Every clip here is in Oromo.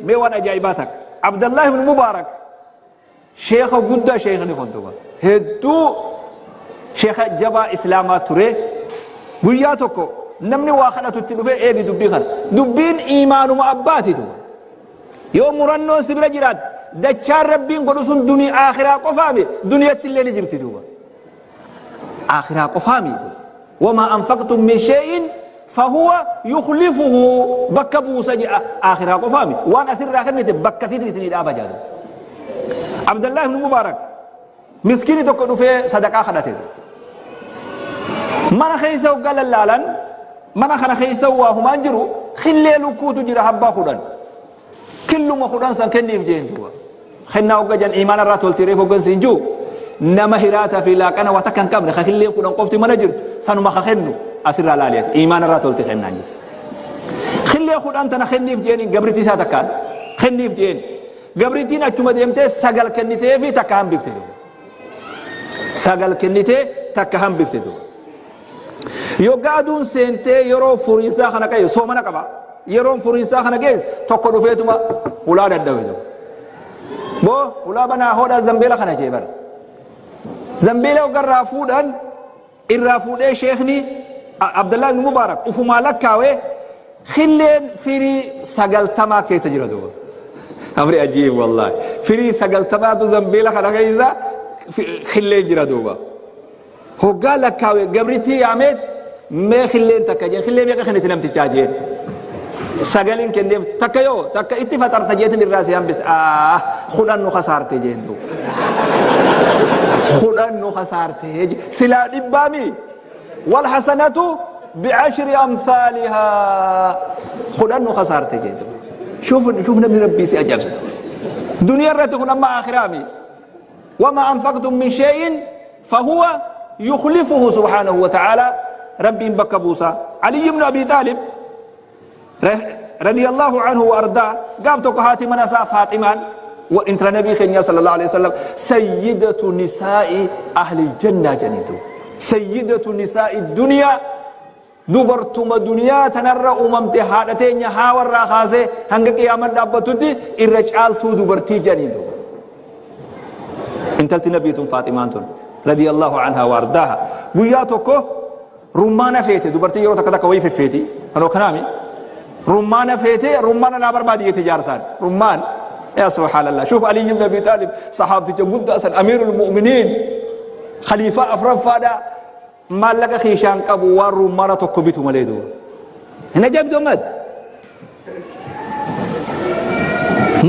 Mee waan ajaa'ibaa takka. Abdallah ibn Mubaarak sheekha guddaa, sheekhni kun duba hedduu sheekha jabaa islaamaa ture. Guyyaa tokko namni waa kadhatu itti dhufee, eegi dubbii kana, dubbiin iimaanuma abbaati duba. Yoo murannoon si bira jiraat, dachaan Rabbiin godhu sun dunii aakhiraa qofaami, duniyatti illee ni jirti duuba. Aakhiraa qofaami. Wamaa anfaqtum min shay'in fahuwa yukhlifuhu, bakka buusa jedha. Aakhiraa qofaami, waan asirraa kennite bakka siiti isinii dhaaba jedha. Abdallah ibn Mubaarak, miskiini tokko dhufee sadaqaa kadhate. Mana keessa hoggaa lallaalan, mana kana keessa waa humaan jiru, killee lukkuutu jira habbaa 10. Killuma 10 san kenniif jeen duuba. Kennaa hogga jan, imaana irraa tolti. Reef hoggan siin jiru, nama hiraata fi laaqana waa takka hin qabne, ka killeen 10 qofti mana jirtu sanuma ka kennu asirraa laali'ate. Imaana irraa tolti kennaan jiru. Killee 10 tana kenniif jeeni gabritii isaa takkaan kenniif jeen. Gabritiin achuma deemtee sagal kennitee fi takka hambifte duuba. Sagal kennitee takka hambifte duuba. Yoggaa aduun seentee yeroo furiinsaa kana qabe, soomana qaba. Yeroon furiinsaa kana geesse, tokko dhufeetuma hulaa dadhabe duuba. Boo, hulaa banaa, hodhaa zambeela kana jee bara. Zambeela hoggarraa fuudhan, irraa fuudhee, sheekni Abdallah ibn Mubaarak ufumaa lakkaawee, killeen firii 90 keessa jira duuba. Amri ajiib wallaahi. Firii 90tu zambeela kana keessa killeen jira duuba. Hoggaa lakkaawe, gabrittii yaameet, mee killeen takka jeen, killee meeqa kenniti namtichaa jeen. Sagalin kenneef, takka yoo takka itti faxarta jeetin irraa si hambise, 10 nu kasaarte jeen duuba. 10 nu kasaarte silaa dhibbaami. Wal hasanatu bi'ashri amsaalihaa, 10 nu kasaarte jeen duuba. Shuuf shuuf, namni Rabbii si ajaa'ibsa. Duniyaa irratti kun amma aakhiraami. Wamaa anfaqtum min shay'in fahuwa yukhlifuhu subhaanahu wa ta'ala, Rabbiin bakka buusa. Ali ibn Abi Taalib radiyallahu anhu wa ardaa, gaaf tokko haati mana isaa Faaximaan, intala nabii keenyaa sallallahu alaihi wasallam, sayyidatu nisaa'i ahli jannaa jedhaniitu, sayyidatu nisaa'i duniyaa, dubartuma duniyaa tanarra uumamte, haadha teenya haawarraa kaasee hanga qiyaaman dhaabbatutti irra caaltuu dubartii jedhaniitu. Intalti nabii tun, Faaximaan tun, radiyallahu anhaa wa ardaaha, guyyaa tokko rummaana feete. Dubartii yeroo takka takka wayii feffeeti kanoo kanaami. Rummaana feete, rummaana naa barbaadi jette jaarsaan. Rummaan, yaa subhaanallah, shuuf, Ali ibn Abi Taalib, sahaabticha guddaa san, amiirul mu'miniin, khaliifaa afraffaadha, maallaqa kiishaan qabu waan rummaana tokko bitu malee duuba. Hin ajaa'ibdu ammaati.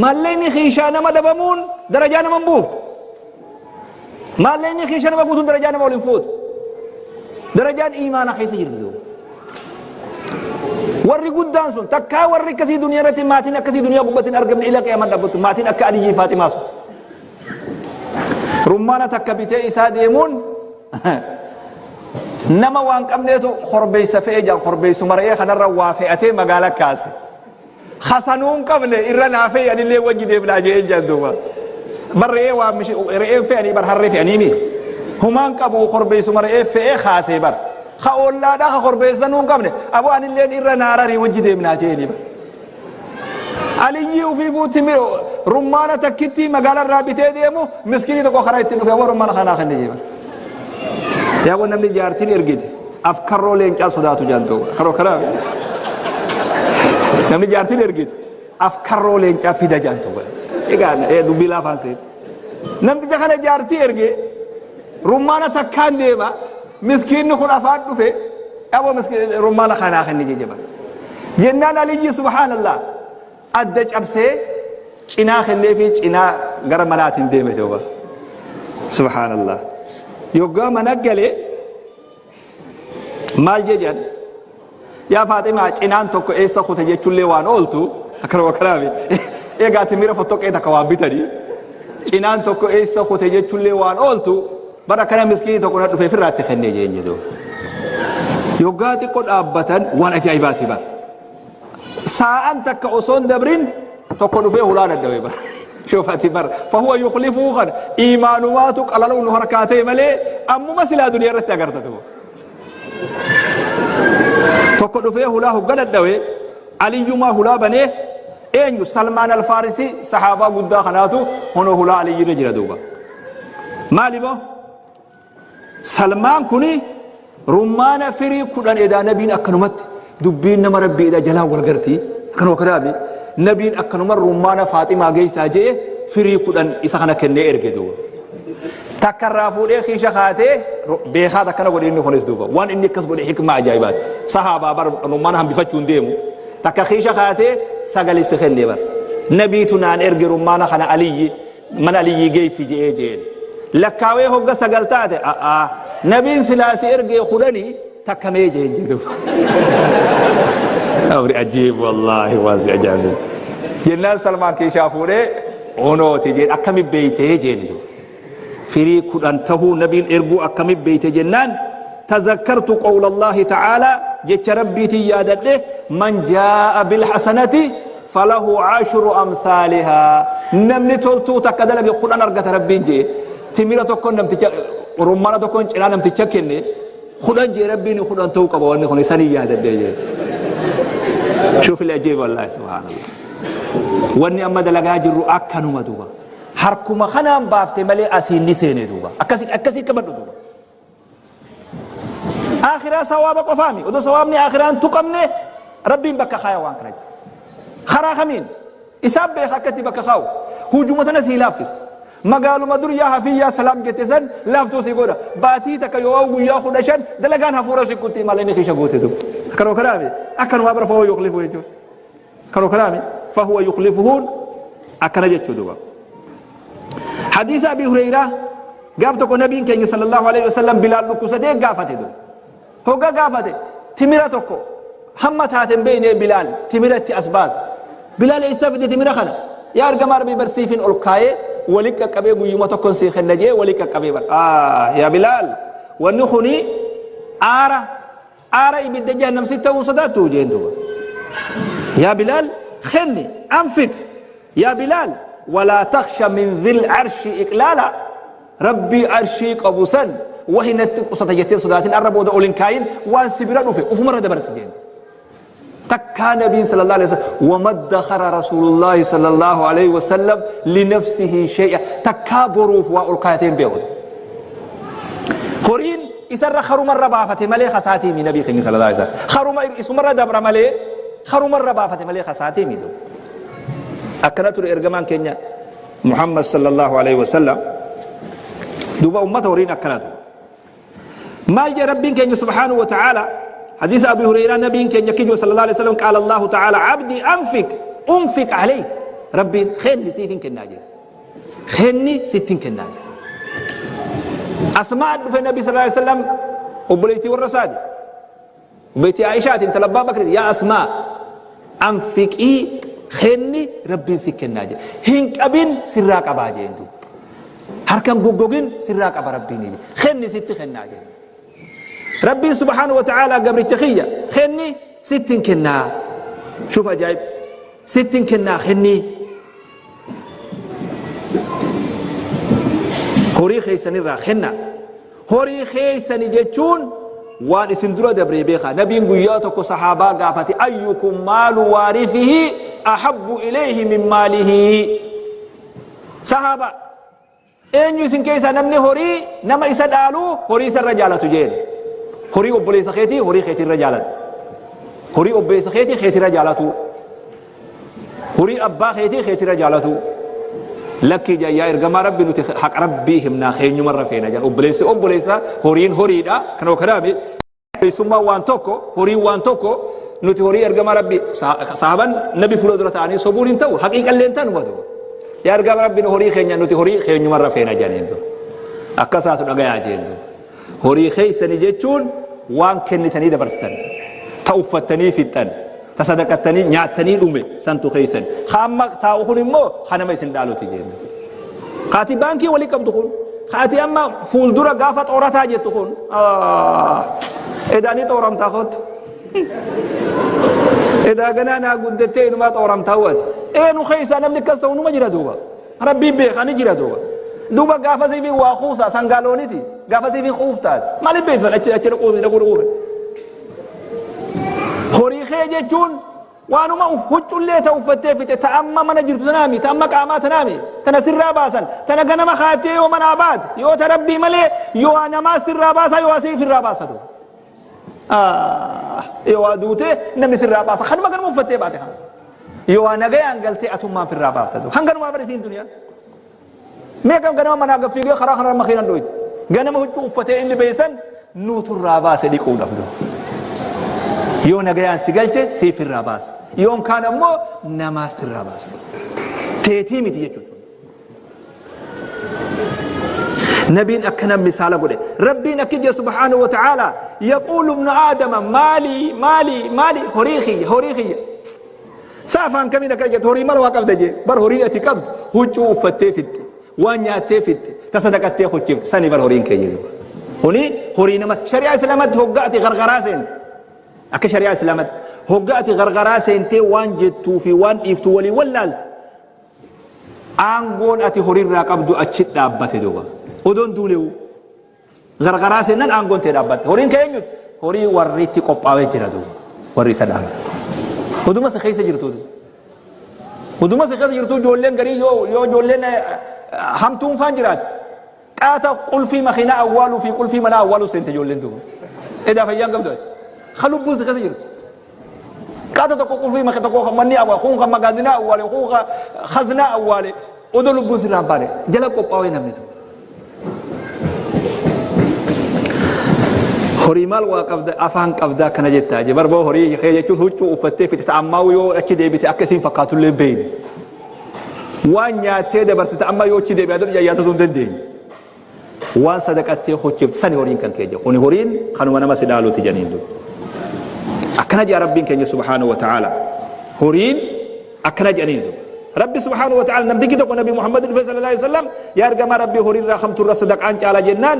Maallaqni kiishaa nama dhabamuun darajaa nama hin buuftu. Maallaqni kiishaa nama guutuun darajaa nama ol hin fuutu. Darajaan iimaana keessa jirti duuba. Warri guddaan sun takkaa, warri akkasii duniyaa irratti, maatiin akkasii duniyaa gubbatti hin argamne ila qiyaamaan dhaabbattu, maatiin akka Aliyyii Faaximaa sun. Rummaana takka bitee isaa deemuun, nama waan qabneetu korbeessa fe'ee jaan, korbeessuma re'ee kanarra waa fe'atee magaala kaase. Hasanuu hin qabne, irra naa fe'e, anillee wajji deemnaa jee jaan duuba. Bar re'ee waa re'een fe'anii bar, harree fe'anii mi. Humaan qabu, korbeessuma re'ee fe'ee kaasee bar. Ka ollaadhaa ka korbeessanuu hin qabne, aboo anilleen irra naa rarii, wajji deemnaa jeeni bar. Aliyyii ufiifuu timir rummaana takkitti magaala irraa bitee deemu, miskiinii tokko karaa itti dhufe, aboo rummaana kanaa kenne jee bar. Yaa namni jaartiin ergite afkarroo leencaa sodaatu jaan duuba. Karoo karaa namni jaartiin ergite afkarroo leencaa fida jaan duuba. Egaa dubbii laafaan seen. Namticha kana jaartii erge, rummaana takkaan deema, miskiinni kun afaan dhufe, aboo rummaana kanaa kenne jee bar. Jennaan Aliyyi, subhaanallah, adda cabsee cinaa kennee fi cinaa gara manaatiin deeme duuba. Subhaanallah. Yoggaa mana galee maal jedhan? Yaa Faaximaa, cinaan tokko eessa kute jechuullee waan ooltu akkanuma kanaaf. Egaa timira fottoqee takka waan bitanii, cinaan tokko eessa kute jechuullee waan ooltu, bara kana miskiinii tokko na dhufee firraatti kennee jeen jedhu. Yoggaa xiqqoo dhaabbatan, waan ajaa'ibaati bara. Saa'an takka osoo hin dabrin, tokko dhufee hulaa dadhabe bara. Shufati bar fahuwa yuklifuu kan iimaanumaatu qalaluu nu harkaa ta'e malee, ammuma silaa duniyaa irratti agarta tuba. Tokko dhufee hulaa hogga dadhawe, Aliyyumaa hulaa banee, Eenyu? Salmaan Alfaarisii, sahaabaa guddaa kanaatu hunoo hulaa Aliyyirra jira duuba. Maali moo? Salmaan kuni rummaana firii 10 edaa nabiin akkanumatti, dubbiin nama Rabbii edaa jalaa wal garti, akkanuma kanaami nabiin akkanuma rummaana Faaximaa geessaa jee firii 10 isa kana kennee erge duuba. Takka irraa fuudhee kiisha kaatee beekaat akkana godhe inni kunis duuba. Waan inni akkas godhe hikmaa ajaa'ibaati. Sahaabaa bar rummaana hambifachuu hin deemu. Takka kiisha kaatee sagalitti kennee bar. Nabiitu naan erge rummaana kana Aliyyi mana Aliyyii geessi je'ee jeen. Lakkaawee hogga 9 taate, a'aa, nabiin silaa si ergee 10 takka mee jeen jedhu. Amri ajiib, wallaahi waan si ajaa'ibsiisu. Jennaan Salmaan kiishaa fuudhee hunooti jeen. Akkami beeytee jeen duuba. Firii 10 tahuu nabiin erguu akkami beeyte jennaan, tazakkartu qawla Allaahi ta'aalaa, jecha Rabbiitiin yaadadhe, man jaa'a bilhasanati falahu ashru amthaalihaa, namni toltuu takka dalage 10 argata Rabbiin jee. Timira tokkon namticha, rummana tokkon cinaa namticha kenne, 10 jee Rabbiin, 10 ta'uu qaba wanni kun, sanii yaadadhe jee. Shuuf ajiib, wallaahi subhaanallah, wanni amma dalagaa jirru akkanuma duuba. Harkuma kanaan baafte malee asiin ni seene duuba. Akkasi akkasii qabadhu duuba. Akhiraa sawaaba qofaami. Odoo sawaabni akhiraan tuqamne Rabbiin bakka kaaya waan kana. Karaa kamiin? Isaan beeka akka itti bakka kaa'u. Hujuma tana sii laaffisa. Magaaluma dur yaa hafii yaa salaam jette san laaftuu sii godha. Baatii takka yoo guyyaa 15 dalagaan hafuura si kutti malee inni kiisha goote duuba. Akkanuma kanaami. Akkanumaa bara fa'oo yukhlifu jechuudha. Akkanuma kanaami. Fahuwa yukhlifuhuun akkana jechuu duuba. Hadiisa Abi Hureyraa, gaaf tokko nabiin keenya sallallahu alaihi wasallam Bilaal dhukkubsatee gaafate duuba. Hogga gaafate timira tokko hamma taate hin beekne Bilaal timira itti as baasa. Bilaal eessaa fide timira kana? Yaa ergamaa Rabbii, barsiifin ol kaayee wali qaqqabee guyyuma tokkon sii kenna jee wali qaqqabee bar. Yaa Bilaal, wanni kuni aara aara ibidda jahannam si ta'uu sodaattu jeen duuba. Yaa Bilaal, kenni, anfiq yaa Bilaal, walaa taksha min dhil arshi iqlaala, Rabbii arshii qabu san wahi natti qusata jettee sodaatin, arra booda ol hin kaayin, waan si bira dhufe ufumarra dabarsi jeen. Takkaa nabiin sallallahu alaihi wasallam, wama dakhara rasuulullaahi sallallahu alaihi wasallam linafsihi shay'a, takkaa boruuf waa ol kaayatee hin beeku. Horiin isarra karumarra baafate malee kasaatii mi nabii keenya sallallahu alaihi wasallam. Karuma isumarra dabra malee, karumarra baafate malee kasaatii mi. Akkana ture ergamaan keenya Muhammad sallallahu alaihi wasallam. Duuba ummata, horiin akkana ture. Maal jee Rabbiin keenya subhaanahu wa ta'ala? Hadiisa Abi Hureyraa, nabiin keenya kijoo sallallahu alaihi wasallam, qaala Allahu ta'ala, abdi anfik unfik alayk, Rabbiin kenni siif hin kennaa jedhe, kenni sitti hin kennaa jedhe. Asmaa dhufe nabi sallallahu alaihi wasallam, obboleettii warra isaati, obboleettii Aishaati, intala Abbaa Bakri, yaa Asmaa, anfiqii, kenni, Rabbiin si kennaa jedhe, hin qabin sirraa qabaa jeen duuba, harkan goggogin sirraa qaba Rabbiin jedhe, kenni sitti kennaa jedhe Rabbiin subhaanahu wa ta'ala, gabricha kiyya, kenni sittin kennaa. Shuf ajaa'ib, sittin kennaa, kenni. Horii keessanirraa kenna. Horii keessani jechuun waan isin dura dabree beekaa. Nabiin guyyaa tokko sahaabaa gaafate, ayyukum maalu waarisihi ahabbu ilayhi min maalihi? Sahaabaa, eenyu isin keessaa namni horii nama isa dhaalu horii isa irra jaalatu jeen. Horii obboleessa keetii horii keetii irra jaalatu, horii obboleessa keetii keetii irra jaalatu, horii abbaa keetii keetii irra jaalatu. Lakkii jaan, yaa ergamaa Rabbi, nuti haqa Rabbii himnaa, keenyumarra feena jaan. Obboleessi obboleessa, horiin horiidha. Kanoo kanaami, obboleessummaan waan tokko, horiin waan tokko. Nuti horii ergamaa Rabbi, sahaban nabi fuula dura ta'anii sobuun hin ta'u, haqiiqallee hin ta'u. Yaa ergamaa Rabbi, nu horii keenya, nuti horii keenyumarra feena jedhaniin. Akkasaatu dhagayaa jeen. Horii keessanii jechuun waan kennitanii dabarsitan, ta uffattanii fixxan, ta sadaqattanii nyaattanii dhume santu keessan. Hamma taa'u kun immoo kanama isin dhaaluti jeen. Kaati baankii walii qabdu kun, kaati amma fuuldura gaafa xoorataa jettu kun, edaanii xooramtaa kootu. Edaa ganaa naa guddattee inumaa xooramtaa waati. Eenu keessaa namni akkas ta'u numa jira duuba. Rabbiin beekaa ni jira duuba. Duuba gaafa siifii waa kuusaa sangaa looniti. Gaafa siifii kuuftaati. Maaliif beeksan achi achi dhaquu dhaquu dhaquu. Horii kee jechuun Waanuma huccullee ta uffattee fixe ta amma mana jirtu tanaami ta amma qaamaa tanaami tana sirraa baasan tana ganama kaatee yoo manaa baate yoo ta rabbii malee yoo namaa sirraa baasa yoo asii firraa baasa tu yoo waa duute namni sirraa baasa kanuma ganama uffattee baate kana yoo waa nagayaan galtee atummaan firraa baafta tu hanganumaa bara isiin duniyaa mee kam ganama manaa gaffiigee karaa kanarra makiinan dhoyte ganama huccuu uffatee inni beeysan nuuturraa baase dhiquudhaaf du yoo nagayaan si galche siif irraa baasa yoon kaan ammoo namaa sirraa baasa teetii miti jechuudha. Nabiin akkana misaala godhe rabbiin akki jee subhaanahu wa ta'aala yaquulu ibnu aadama maalii maalii maalii horii kiyya horii kiyya sa afaan kamiin akkana jettu horii mala waa qabda jee bar horiin ati qabdu huccuu uffattee fixxe waan nyaattee fixxe ta sadaqattee hochiifte sani bar horiin kee jedhu kuni horii nama shari'aa islaamatti hoggaa ati gargaraa seente akka shari'aa islaamatti hoggaa ati gargaraa seentee waan jettuu fi waan dhiiftu walii wallaalte aangoon ati horiirraa qabdu achi dhaabbate duuba odoon duulewu gargaraa seennan aangoon tee dhaabbatte horiin kee eenyuti horii warri itti qophaa'ee jira duuba warri isa dhaalu oduma si keessa jirtu oduma si keessa jirtu ijoolleen garii yoo ijoolleen hamtuun faan jiraate qaata qulfii makiinaa awwaaluu fi qulfii manaa awwaaluu seente ijoolleen duuba edaa fayyaan qabdu ati lubbuun si keessa jirtu qaata tokko qulfii makiinaa tokko kan manni awwaale kun kan magaazinaa awwaale kun kan khaznaa awwaale odoo lubbuun sirraa hin baane jala qophaa'ee namni tokko. Horii maal waa qabda afaan qabda akkana jettaa je barboo horii kee jechuun huccuu uffattee fixe ammaa yoo achi deebite akka isiin fakkaatullee beeyne. Waan nyaattee dabarsite amma yoo achi deebi'aa dur yaadatu hin dandeenye. Waan sadaqattee hojjefte sani horiin kan kee jedhu kuni horiin kanuma nama si dhaaluuti jedhaniin dur. Akkana jedha rabbiin keenya subhaanahu wa ta'aala horiin akkana jedhaniin dur. Rabbi subhaanahu wa ta'aala namtichi tokko Nabi Muhammad dhufe sallallahu alaihi wasallam yaa ergamaa rabbii horii irraa kamtu irra sadaqaan caala jennaan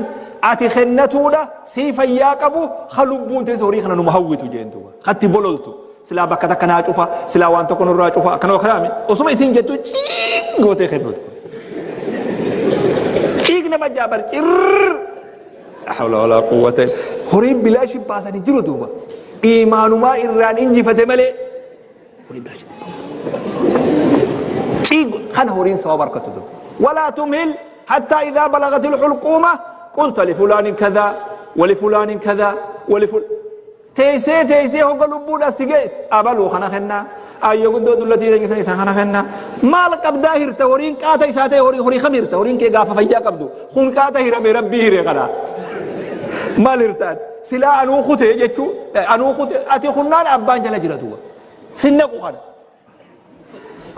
ati kennatuudha sii fayyaa qabu ha lubbuun teessa horii kana numa hawwitu jeen duuba hatti bololtu silaa bakka takka naa cufa silaa waan tokko nurraa cufa akkana kanaami osuma isiin jettu ciig gootee kennuutu ciig nama jaabar cirr la hawla wala quwwata horiin bilaashi baasanii jiru duuba iimaanumaa irraan injifate malee horiin bilaashi ciig kana horiin sababa harkattu duuba walaa tumhil hattaa idhaa balagati lxulquuma qulta lifulaanin kadhaa walifulaanin kadhaa waliful teessee teessee hogga lubbuudha si geesse abaluu kana kennaa ayyo guddoo dullatii isa isa kana kennaa maal qabdaa hirta horiin qaata isaa ta'e horii horii kam hirta horiin kee gaafa fayyaa qabdu kun qaata hirame rabbii hire kana maal hirtaat silaa anuu kutee jechuu anuu kute ati kunnaan abbaan jala jira duuba sinnaqu kana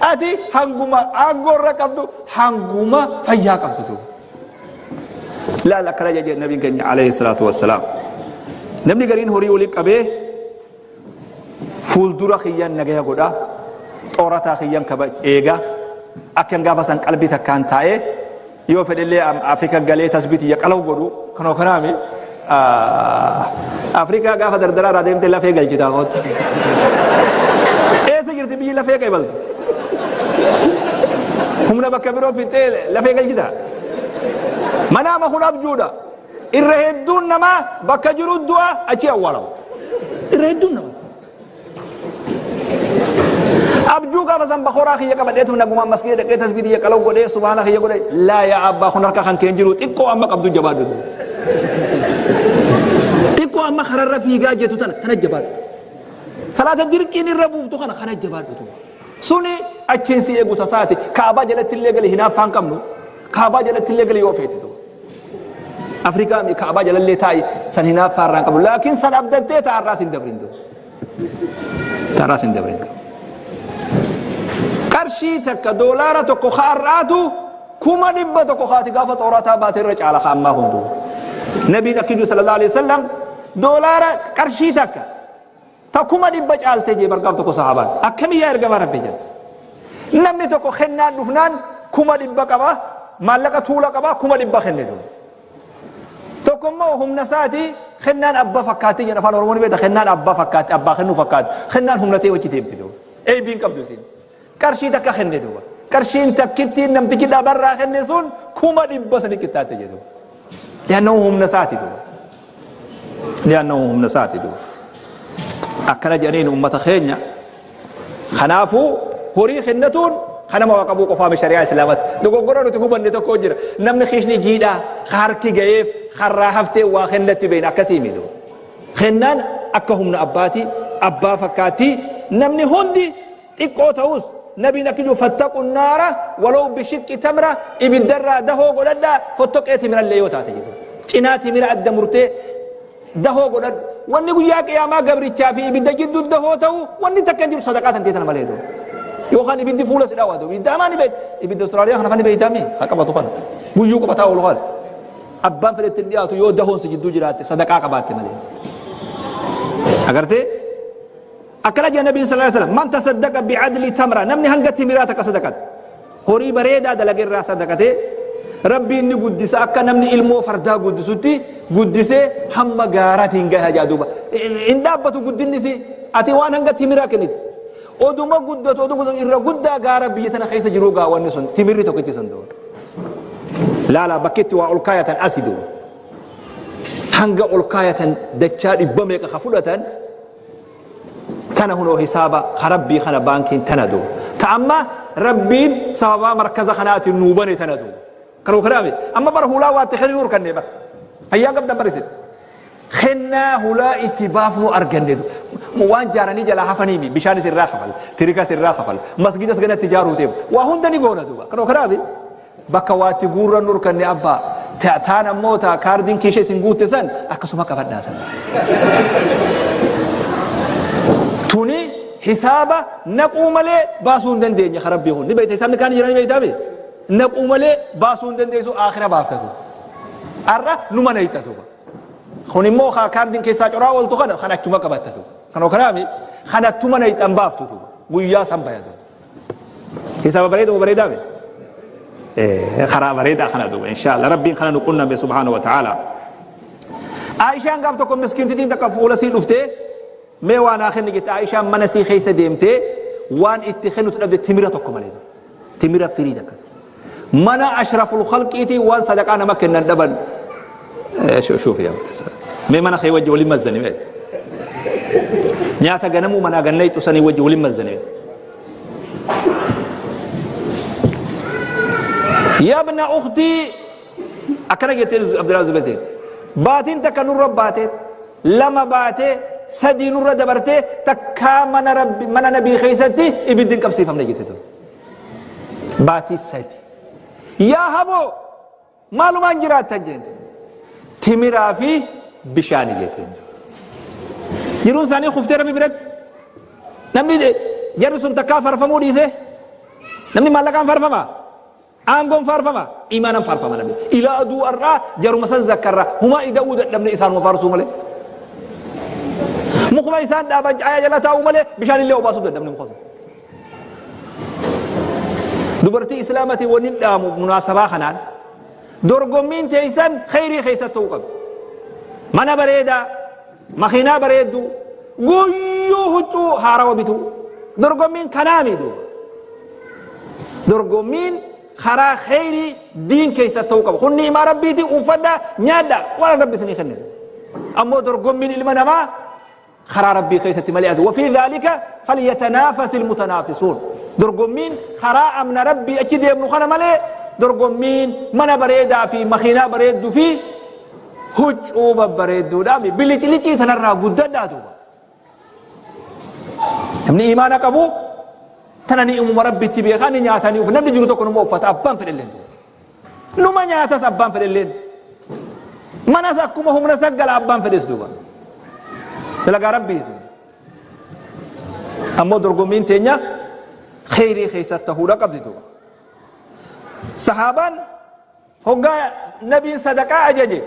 ati hanguma aangoo irra qabdu hanguma fayyaa qabdu duuba laal akkana jedhe nabiin keenya alayhi salaatu wassalaam namni gariin horii walii qabee fuuldura kiyyaan nagaya godha xoorataa kiyyaan kaba eega akkan gaafa san qalbii takkaan taa'ee yoo fedhellee Afrika galee tasbiitiyya qalaw godhu kanoo kanaami Afrikaa gaafa dardaraa irraa deemte lafee galchitaa kootta eessa jirti biyyi lafee qeebaltu humna bakka biroo fixxee lafee galchitaa manaama kun abjuudha irra hedduun namaa bakka jiru du'a achi awwaalamu irra hedduun namaa abjuu gaafa san bakoraa kiyya qabadheetu nagumaan maskiida dhaqee tasbii tiyya qalaw godhee subhaana kiyya godhee laa yaa abbaa kun harka kan keen jiru xiqqoo amma qabdu jabaadhu xiqqoo amma kararra fiigaa jettu tana tana jabaadhu salaata dirqiin irra buuftu kana kana jabaadhu suni achiin si eegu tasaati kaabaa jalatti illee gali hinaaffaan qabnu kaabaa jalatti illee gali yoo feete Afrikaa mi kaabaa jalallee taa'i san hinaaffaa irraa qabu laakiin san abdattee taa'arraas hin dabrin taa'arraas hin dabrin qarshii takka doolaara tokko kaarraatu 100,000 kaati gaafa xoorataa baate irra caala ka ammaa hunduu nabiin akki jiru sallallahu alaihi wasallam doolaara qarshii takka ta 100,000 caaltee jee bargaaf tokko sahaabaan akkamii yaa ergamaa rabbi jedhe namni tokko kennaan dhufnaan 100,000 qaba maallaqa tuula qaba 100,000 kenne duuba tokko immoo humna isaati kennaan abbaa fakkaatti jedha afaan oromoo ni beekta kennaan abbaa fakkaatti abbaa kennuu fakkaatti kennaan humna ta'e hojii deemti duuba eebiin qabdu isiin qarshii takka kenne duuba qarshiin takkittiin namtichi dhabarraa kenne sun 100,000 sani qixxaatte jedhu li'annahu humna isaati duuba li'annahu humna isaati duuba akkana jedhaniin ummata keenya Kanaafuu horii kennatuun kan nama waa qabuu qofaami shari'aa islaamatti. Dogoggora nuti hubanne tokko jira. Namni kiishni jiidhaa harki ga'eef harraa haftee waa kennatti beekna akkasii miti. Kennaan akka humna abbaati, abbaa fakkaatti. Namni hundi xiqqoo ta'us nabiin akka jiru fattaqu naara walaw bishiqqi tamra, ibiddarraa dahoo godhadhaa fottoqee timirallee yoo taate jedhu. Cinaa timira adda murtee dahoo godhadhu. Wanni guyyaa qiyaamaa gabrichaa fi ibidda jidduu dahoo ta'u wanni takka hin jiru sadaqaa tan teetan malee. Yookaan ibiddi fuula si dhawaatu. Ibidda hamaa ni beekta. Ibidda Austraaliyaa kana ni beektaami. Haa qabatu kana. Guyyuu qabataa oolu kana. Abbaan fedhetti hin dhiyaatu yoo dahoon si jidduu jiraatte sadaqaa qabaatte malee. Agartee? Akkana jedha Nabiin sallallahu alaihi wasallam, man tasaddaqa bi'adli tamra, namni hanga timiraa takka sadaqate, horii bareedaa dalage irraa sadaqate, Rabbiin ni guddisa akka namni ilmoo fardaa guddisutti guddisee hamma gaaraatiin gaha jaa duuba. Hin dhaabbatu guddinni si ati waan hanga timiraa kennite. Oduma guddatu oduma guddatu irra guddaa gaara biyya tana keessa jiruu gaa wanni sun timirri tokkichi sun duuba. Laala bakki itti waa ol kaayatan asi duuba. Hanga ol kaayatan dachaa dhibba meeqa ka fudhatan tana hunoo hisaaba ka Rabbii kana baankiin tana duuba. Ta amma Rabbiin sababaa markaza kanaatiin nuu bane tana duuba. Kanuu kanaami amma bara hulaa waatti kennuu harkanne bara. Fayyaan qabdan bara isin. Kennaa hulaa itti baafnu arganne waan jaaranii jalaa hafaniimi bishaanis irraa kafal, tirikas irraa kafal, masgidas ganatti ijaaruu deemu. Waa hunda ni goona duuba. Kanuu kanaami bakka waatti guurran nurkanne abbaa. Taan ammoo ta kaardiin kiisha isin guutte san akkasuma qabadhaa san. Tuni hisaaba naquu malee baasuu hin dandeenye ka Rabbii kun. Ni beekta hisaabni kaan jira ni beektaami. Naquu malee baasuu hin dandeessu aakhira baaftatu. Har'a numa nayxatu. Kun immoo kaa kaardiin keessaa coraa ooltu kana kan achuma qabattatu. Kanoo kanaami kanattuma nayxan baaftu guyyaa san bayatu. Hisaaba bareedaa bareedaa be. Karaa bareedaa kana duuba inshallah Rabbiin kana nu qunname subhaanahu wa ta'ala. Aishaan gaaf tokko miskiintitiin takka fuula sii dhuftee mee waa naa kenni jette. Aishaan mana sii keessa deemtee waan itti kennutu dhabde timira tokko malee. Timira firii takka. Mana ashraful khalqiitii waan sadaqaa nama kennan dhaban. Shuuf yaa mee mana kee wajji waliin mazzani mee. Nyaata ganamuu manaa gannee xusanii wajji waliin mazzani mee. Yabna ukhtii akkana jettee Abdullah Zubeetiin baatiin takka nurra baatee lama baatee sadii nurra dabartee takkaa mana rabbi mana nabii keessatti ibiddi hin qabsiifamne jette tun. Baatii sadi. Yaa haboo maalumaan jiraattan jette. Timiraa fi bishaani jette. Jiruun isaanii kuftee rabbi biratti. Namni jarri sun takkaa farfamuu dhiisee namni maallaqaan farfama. Aangoon faarfama, iimaanan faarfama namni. Ilaa aduu har'aa jaruma san zakkarra humaa ida'uu dadhabne isaanuma faarsuu malee. Mukuma isaan dhaaban caayaa jala taa'uu malee bishaan illee obaasuu dadhabne muka sun. Dubartii Islaamatiin wanni dhaamu munaasabaa kanaan dorgommiin teessan kheyrii keessatti ta'uu qabdi. Mana bareedaa, makiinaa bareedduu, guyyuu huccuu haarawa bituu. Dorgommiin kanaami duuba. Dorgommiin karaa kheyrii diin keessa ta'uu qaba. Kun ni'imaa Rabbiiti uffadhaa nyaadhaa waan Rabbi isinii kenne. Ammoo dorgommiin ilma namaa karaa Rabbii keessatti malee ati wafii dhaalika falyatanaafasi almutanaafisuun. Dorgommiin karaa amna Rabbii achi deemnu kana malee dorgommiin mana bareedaa fi makiinaa bareedduu fi huccuu babbareedduudhaa biliclicii tanarraa guddadhaa duuba. Namni imaana qabu tana ni uumama Rabbitti beekaa ni nyaatanii uffata. Namni jiru tokko numa uffata abbaan fedhelleen. Numa nyaatas abbaan fedhelleen. Manas akkuma humna saggala abbaan fedhes duuba. Dalagaa Rabbiiti. Ammoo dorgommiin teenya kheyrii keessatti ta'uudha qabdi duuba. Sahaabaan hoggaa nabiin sadaqaa ajaje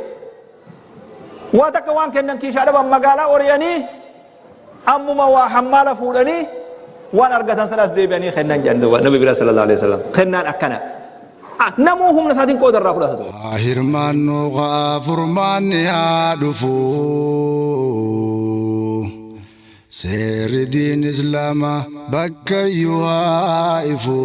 waa takka waan kennan kiishaa dhaban magaalaa ori'anii ammuma waa hammaala fuudhanii waan argatan sanas deebi'anii kennan jedhan duuba nabi bira sallallahu alaihi wasallam kennaan akkana. Namuu humna isaatiin qooda irraa fudhata duuba. Haa hirmaannu haa furmaanni haa dhufu. Seerri diin Islaamaa bakkayyuu haa ifu.